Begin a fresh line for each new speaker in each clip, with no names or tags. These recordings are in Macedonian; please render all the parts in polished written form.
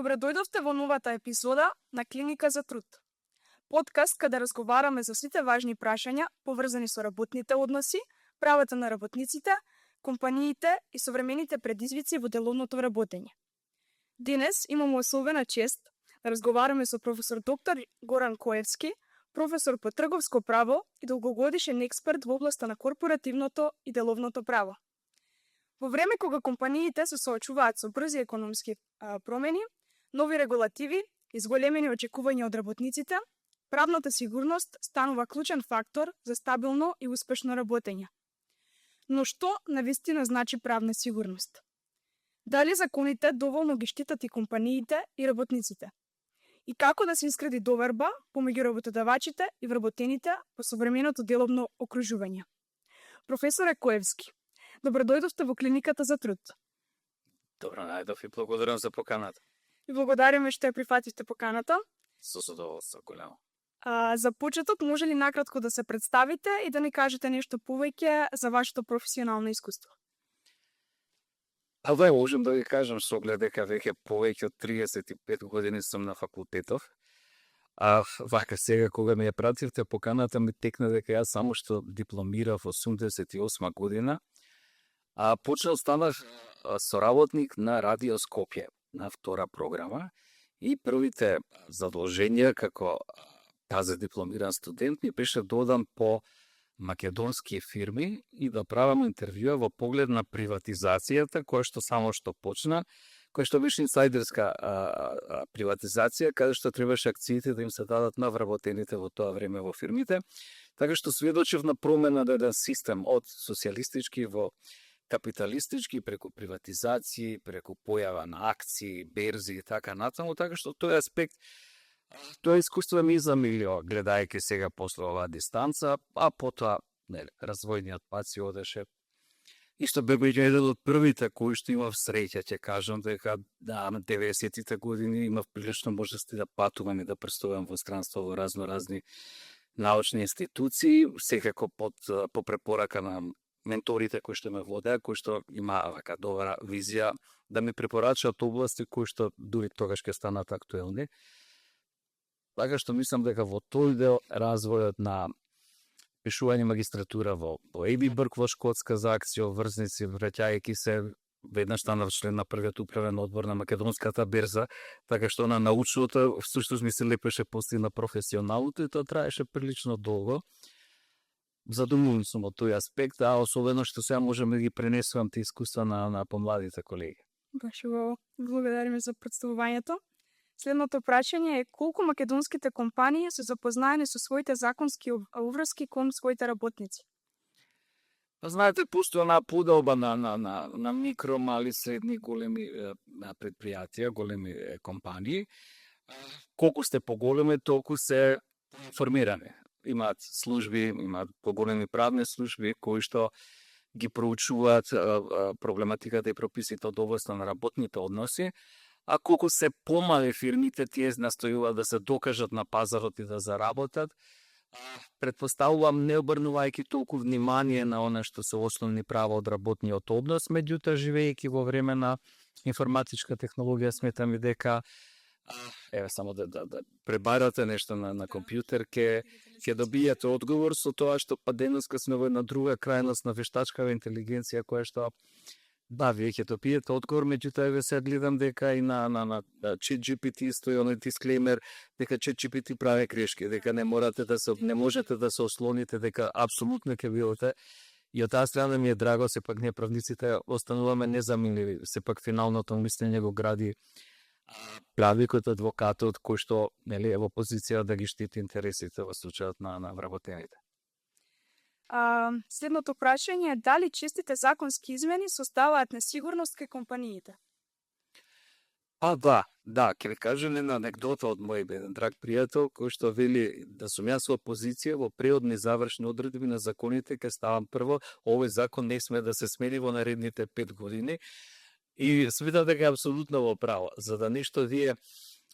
Добре дојдовте во новата епизода на Клиника за труд. Подкаст каде разговараме за сите важни прашања поврзани со работните односи, правата на работниците, компаниите и современите предизвици во деловното вработење. Денес имаме особена чест да разговараме со професор доктор Горан Коевски, професор по трговско право и долгогодишен експерт во областа на корпоративното и деловното право. Во време кога компаниите се соочуваат со брзи економски промени, нови регулативи и зголемени очекувања од работниците, правната сигурност станува клучен фактор за стабилно и успешно работење. Но што навистина значи правна сигурност? Дали законите доволно ги штитат и компаниите и работниците? И како да се изгради доверба помеѓу работодавачите и вработените по современото деловно окружување? Професоре Коевски, добро дојдовте во Клиниката за труд.
Добро најдов и благодарам за поканата.
И благодариме што ја прифативте поканата.
Со задоволство голямо.
За почеток, може ли накратко да се представите и да ни кажете нешто повеќе за вашето професионално искуство?
Можам да ви кажам со оглед дека веќе повеќе од 35 години сум на факултетов. Вака сега кога ме ја пративте поканата ми текна дека јас само што дипломирав 88 година, станав соработник на Радио Скопје на втора програма и првите задолженија како тази дипломиран студент ми беше додам по македонски фирми и да правам интервјуа во поглед на приватизацијата која што само што почна, која што беше инсайдерска приватизација, каде што требаше акциите да им се дадат на вработените во тоа време во фирмите, така што сведочев на промена на еден систем од социјалистички во капиталистички преку приватизации, преку појава на акции, берзи и така натаму, така што тој аспект, тоа искуство ми замилио, гледајќи сега после оваа дистанца, а потоа развојниот пат си одеше. И што бе еден од првите кои што имав среќа, ќе кажам дека на 90-тите години имав прилично можности да патувам и да престувам во странство во разни научни институции, секако по препорака на менторите кои што ме водеа, кои што имаа вака добра визија да ми препорачаат области кои што дури тогаш ќе станат актуелни. Така што мислам дека во тој дел развојот на пишување магистратура во Ейбибрг во Шкотска за акција врзници, враќајќи се веднаш станав член на првиот управен одбор на македонската берза, така што на научното всушност ми се лепеше после на професионалното и тоа траеше прилично долго. Задумувам сум од тој аспект, особено што сега можам да ги пренесувам те искуства на помладите колеги.
Баш убаво. Благодариме за представувањето. Следното прашање е колку македонските компании се запознаени со своите законски обврски кон своите работници?
Знаете, постои онаа поделба на микро, мали, средни, големи предпријатија, големи компании. Колку сте поголеми, толку се формирани. Имаат служби, имаат поголеми правни служби кои што ги проучуваат проблематиката и прописите од областа на работните односи, а колку се помали фирмите, тие настојуваат да се докажат на пазарот и да заработат, предпоставувам не обрнувајќи толку внимание на она што се основни права од работниот однос, меѓутоа живејќи во време на информатичка технологија, сметам и дека само да пребарате нешто на компјутер, ќе добиете одговор со тоа што денеска сме во една друга крајност на вештачкава интелигенција која што вие ќе добиете одговор, меѓутоа се гледам дека и на ChatGPT стои оној дисклеймер дека ChatGPT прави грешки, дека не можете да се ослоните дека апсолутно ќе бидете. И од таа страна ми е драго, сепак ние правниците остануваме незаменливи, сепак финалното мислење го гради правникот, адвокатот кој што е во позиција да ги штити интересите во случајот на вработените.
Следното прашање е дали честите законски измени создаваат несигурност кај компаниите?
Да, ќе ви кажам една анекдота од мој еден драг пријател кој што вели да сум јас во позиција во преодни завршни одредби на законите ке ставам прво, овој закон не сме да се смени во наредните 5 години. И смета дека е апсолутно во право. За да нешто вие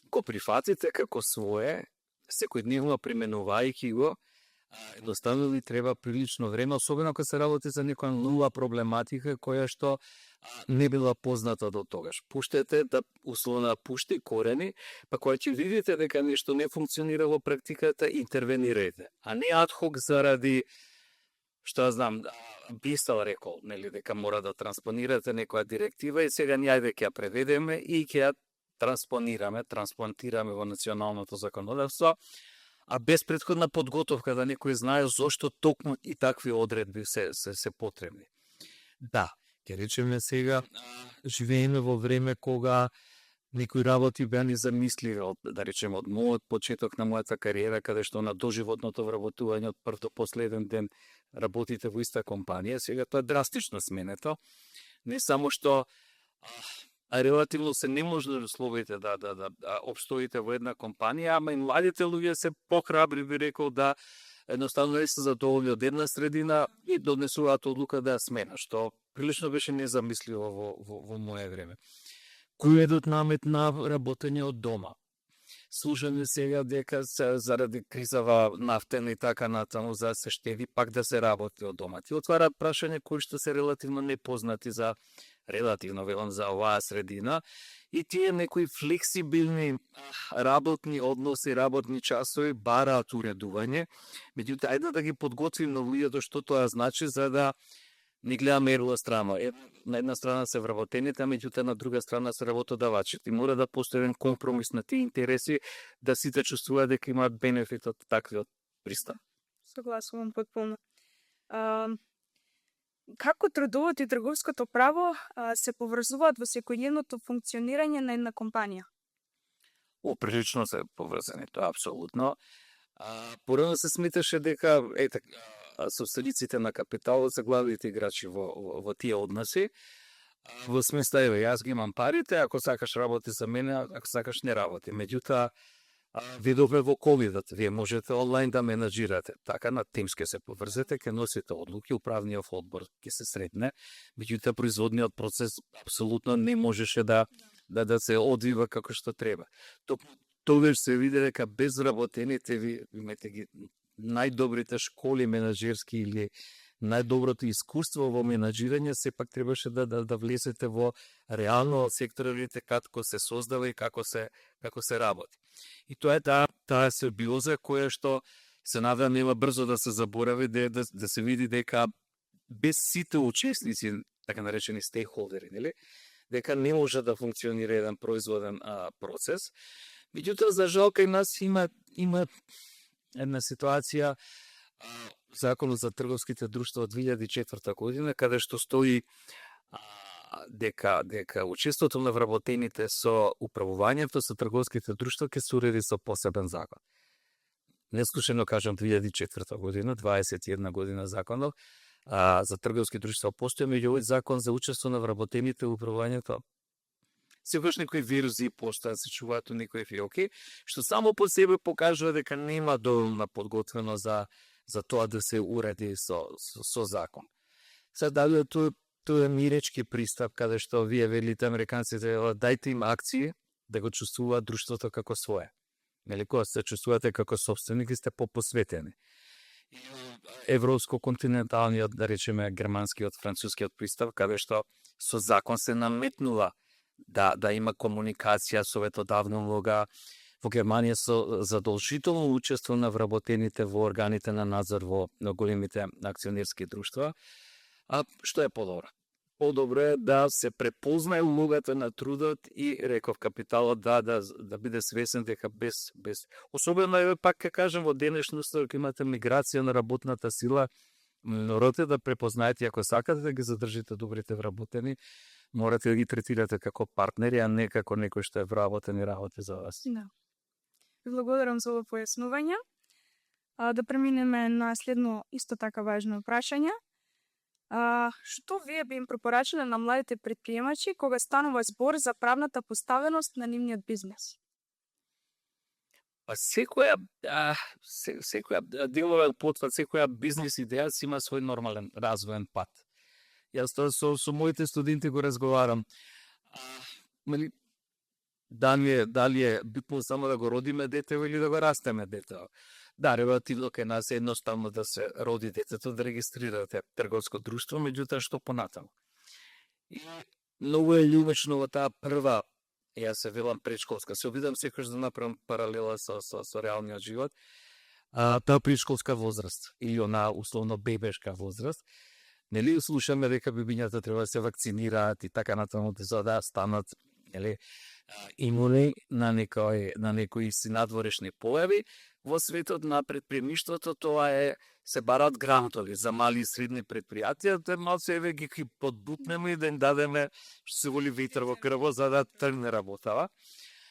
го прифатите како свое, секој дневно применувајќи го, едноставно ви треба прилично време, особено кога се работи за некоја нова проблематика која што не била позната до тогаш. Пуштете да условно пушти корени, па кога ќе видите дека нешто не функционира во практиката, интервенирајте, а не адхок заради што ја знам, Бисел рекол, нели, дека мора да транспонирате некоја директива и сега ние ќе ја преведеме и ќе ја трансплантираме во националното законодавство, а без претходна подготовка да некој знае зошто токму и такви одредби се потребни. Да, ќе речеме сега, живееме во време кога некои работи беа незамисливи, да речеме, од мојот почеток на мојата кариера, каде што на доживотното вработување од прв до последен ден работите во иста компанија, сега тоа е драстично сменето. Не само што релативно се неможни условите да обстоите во една компанија, ама и младите луѓе се похрабри, би рекол, да едноставно не се задоволни од една средина и донесуваат одлука да ја смена, што прилично беше незамисливо во моје време. Коједот намет на работење од дома. Слушаме сега дека заради кризава нафтена и така натаму за се штеди пак да се работи од дома. Ти отвара прашање кои што се релативно непознати за велам за оваа средина и тие некои флексибилни работни односи, работни часови бараат уредување. Меѓутоа ајде да ги подготвим на луѓето што тоа значи за да не гледаме ерла страна. На една страна се вработените, а меѓутоа на друга страна се работодавачите. Мора да постои компромис на тие интереси, да сите чувствуваат дека имаат бенефит од таквиот пристап.
Согласувам потполно. Како трудовото и трговското право се поврзуваат во секојдневното функционирање на една компанија?
Прилично се поврзани, тоа апсолутно. Порано се сметаше дека собствениците на капиталот се главните играчи во тие односи. Во смисла, јас ги имам парите, ако сакаш работи за мене, ако сакаш не работи. Меѓутоа, видовме во ковидот, вие можете онлайн да менаџирате. Така на тимски се поврзете, ќе носите одлуки, управниот одбор ќе се сретне, меѓутоа производниот процес апсолутно не можеше да се одвива како што треба. Тогаш се види дека без вработените ви имате ги најдобрите школи менаџерски или најдоброто искуство во менаџирање, сепак требаше да влезете во реално сектора, видите како се создава и како се работи. И тоа е таа симбиоза која што се надевам нема брзо да се заборави, да се види дека без сите учесници, така наречени стейкхолдери, нели, дека не може да функционира еден производен процес. Меѓутоа, за жал, кај нас има една ситуација, Законот за трговските друштва од 2004 година, каде што стои дека учеството на вработените со управувањето со трговските друштва ќе се уреди со посебен закон. Неслушено кажам 2004 година, 21 година законов за трговски друштва постои, меѓу овој закон за учество на вработените во управувањето секогаш некои верзии постојат, се чуваат у некои филки, што само по себе покажува дека нема доволно подготвено за тоа да се уреди со закон. Сега дали тоа е миречки пристап, каде што вие велите американците, дајте им акции да го чувствуваат друштвото како свое. Нели, кога се чувствувате како собственик, сте попосветени. Европско-континенталниот, да речеме, германскиот, францускиот пристап, каде што со закон се наметнува да има комуникација, советодавна улога. Во Германија со задолжително учество на вработените во органите на надзор во големите акционерски друштва. А што е подобро? Подобро е да се препознае улогата на трудот и, реков, капиталот да биде свесен дека без особено пак ќе кажем во денешноста кога имате миграција на работната сила, морате да препознаете, ако сакате да ги задржите добрите вработени, морате да ги третирате како партнери, а не како некој што е вработен и работи за вас.
Да. Ви благодарам за ово појаснување. Да преминеме на следно исто така важно прашање. Што вие би им препорачале на младите предприемачи кога станува збор за правната поставеност на нивниот бизнес?
Па секоја деловен потврд, секоја бизнес идеја си има свој нормален развоен пат. Јас тоа со моите студенти го разговарам. дали е битно само да го родиме детево или да го растеме детево. Да, релативно кај нас е едноставно да се роди детето, да регистрирате трговско друштво, меѓутоа што понатаму. И многу е љубечно во таа прва, јас се велам предшколска, се обидам секојаш да направам паралела со реалниот живот, таа предшколска возраст или она условно бебешка возраст. Нели слушаме дека бебињата треба да се вакцинираат и така натаму за да станат, нели, имуни на некои си надворешни појави. Во светот на предприемништвото тоа се барат грантови за мали и средни предпријатија, те малце еве ги подбутнеме и да им дадеме што се воли ветер во крво за да тргне работава.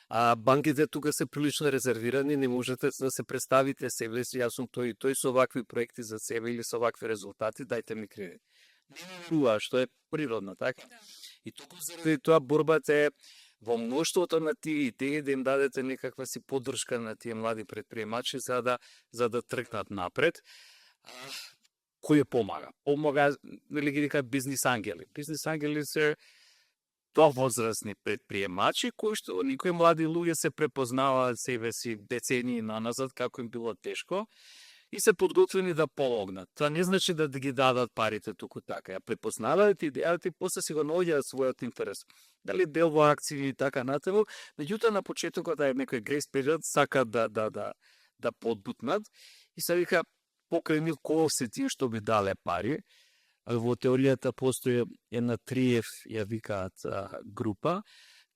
А банките тука се прилично резервирани, не можете да се представите себе си, јас сум тој со вакви проекти за себе или со вакви резултати, дајте ми кредит. Не верува, што е природно, така? И токму заради тоа борбата е во мноштвото на тие идеи да им дадете некаква си поддршка на тие млади предприемачи за да тргнат напред. Кој помага? Помага, нели ги вика бизнис ангели. Бизнис ангели се тоа возрастни предприемачи кои што никои млади луѓе се препознаваат себе си децении наназад како им било тешко и се подготвени да помогнат. Тоа не значи да ги дадат парите туку така. Ја препознаваат идејата и после си го наоѓаат својот интерес. Дали дел во акции и така натаму, меѓутоа на почетокот да е некој грейс период сакат да подбутнат и се вика покрај нив кој се тие што би дале пари. Во теоријата постои една 3F, ја викаат група,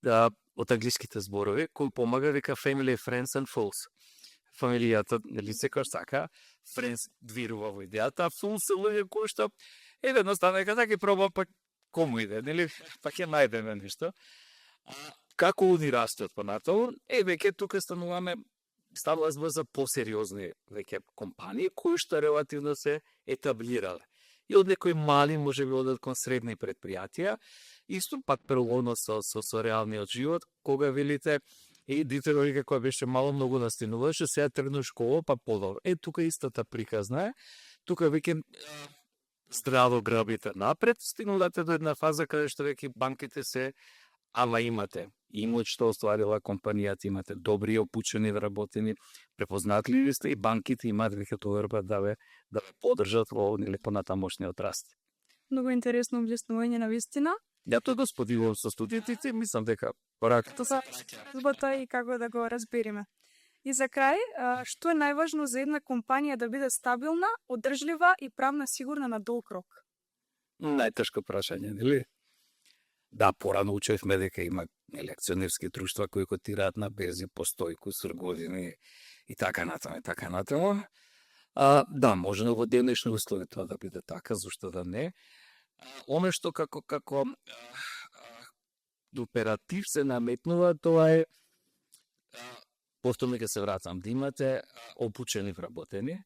од англиските зборови, кој помага, вика Family, Friends and Fools. Фамилијата, нели секој сака, Friends двирува во идејата, а Fools се луѓе кои што едноставно дека така пробам, па кому иде, нели, па ќе најдеме нешто. Како они растат понатаму, веќе тука станува за посериозни веќе компании кои што релативно се етаблирале. И од некои мали може би одат кон средни предпријатија, исто пак преловно со реалниот живот, кога велите дите вика кој беше мало многу настинуваше, сега тргнуш школа, па подобро. Тука истата приказна е, тука веќе здраво грабите напред, стигнувате до една фаза каде што веќе банките се ама имате имот што остварила компанијата, имате добри обучени вработени, препознатливи сте и банките имаат веќе доверба да ве поддржат во нели понатамошниот раст.
Многу интересно објаснување на вистина.
Ја тоа го споделувам со студентите, мислам дека порак
Тоа збата и како да го разбериме. И за крај, што е најважно за една компанија да биде стабилна, одржлива и правна сигурна на долг рок?
Најтешко прашање, нели? Да, порано учевме дека има акционерски друштва кои котираат на берзи по 100 и кусур години и така натаму. Да, може во денешни услови тоа да биде така, зашто да не. Оно што како оператив се наметнува, тоа е повторно ќе се вратам, да имате обучени вработени,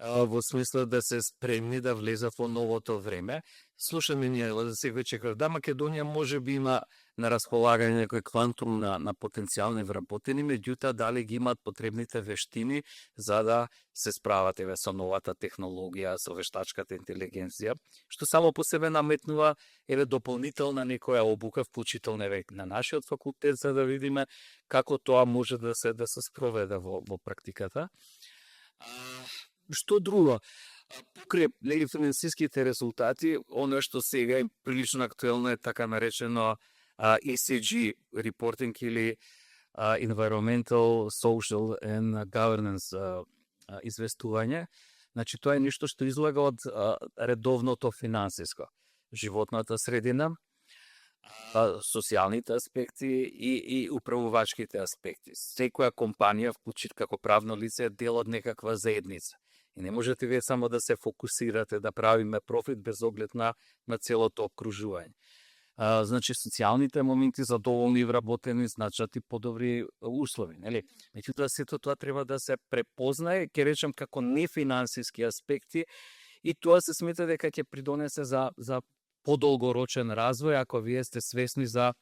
во смисла да се спремни да влезат во новото време. Слушаме ние за секој чекор, да, Македонија може би има на располагање некој квантум на потенцијални вработени, меѓутоа дали ги имаат потребните вештини за да се справат со новата технологија, со вештачката интелигенција, што само по себе наметнува дополнителна некоја обука, вклучително на нашиот факултет, за да видиме како тоа може да се спроведе во практиката. Што друго? Покрај финансиските резултати, оно што сега е прилично актуелно е така наречено ESG reporting или Environmental, Social and Governance известување. Значи, тоа е нешто што излага од редовното финансиско. Животната средина, социјалните аспекти и управувачките аспекти. Секоја компанија, вклучително како правно лице, е дел од некаква заедница. И не можете вие само да се фокусирате да правиме профит без оглед на целото окружување. Значи, социјалните моменти задоволни вработени значат и подобри услови, нели? Меѓутоа, сето тоа треба да се препознае, ќе речем како нефинансиски аспекти, и тоа се смета дека ќе придонесе за подолгорочен развој, ако вие сте свесни за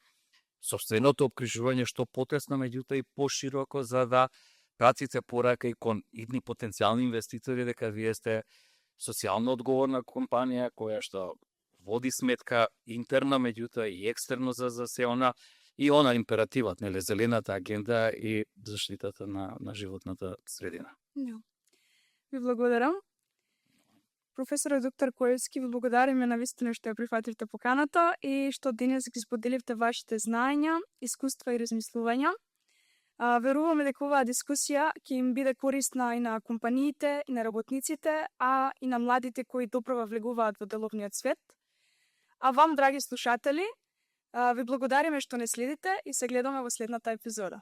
сопственото обкружување што потесно, меѓутоа и пошироко, за да пратите порака и кон идни потенцијални инвеститори дека вие сте социјално одговорна компанија која што води сметка интерно, меѓутоа и екстерно за се она и она императивот, нели, зелената агенда и заштитата на животната средина.
Ви благодарам. Професор доктор Коевски, ви благодариме на вистина што ја прифативте поканата и што денес ги споделивте вашите знаења, искуства и размислувања. Веруваме дека оваа дискусија ќе им биде корисна и на компаниите, и на работниците, а и на младите кои доправа влегуваат во деловниот свет. А вам, драги слушатели, ви благодариме што не следите и се гледаме во следната епизода.